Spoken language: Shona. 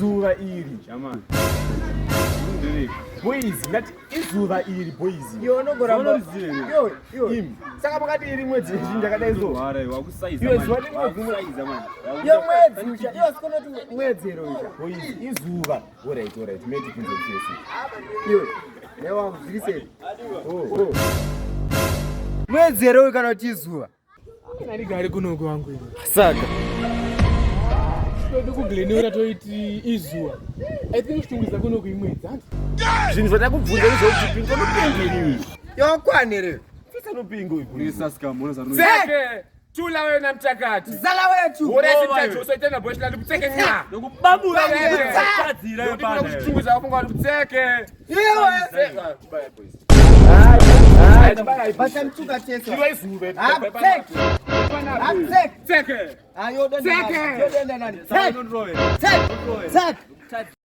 Izuva iri. Jamani. Boys, ndati izuva iri boys. Iwe unogoramba. Unoziva here? Iwe, iwe. Imi. Saka makati iri mwedzi mizhinji yakadai so. Wara, wakusaiza Iwe manje. zuva nemwedzi umwe. Wakusaiza manje. Iwe mwedzi ucha. Iwe sikonoti mwedzi here ucha. Boys, izuva. Alright, alright. Meti kunze chese. Iwe. Newa zviri Oh. Mwedzi here uyu kana kuti izuva? Ndigare kunoko wangu ini. Saka. Toda kuGlenora toiti izuva. I think chitungwiza kunoko imwedzi hanti. Zvinhu zvatakubvunza ndezvekuti pingo nopingo iri. Yokwane here? Fisa nopingo ipi. Unisasika, mbona za Tseke! Thula wena mthakathi. Mzala wethu. Ura isithathu usoyithenga bosh lali kutseke nqa. Nokubabula Tseke. kutadzira Ndifuna kuchitungwiza wafunga kuti kutseke. Iwe. Hayi, Basamthuka tese. Iwe izuve. Tseke. Tseke. Tseke. Ah, yodenda Tseke. nani? Yodenda nani? Tseke. Tseke. Tseke.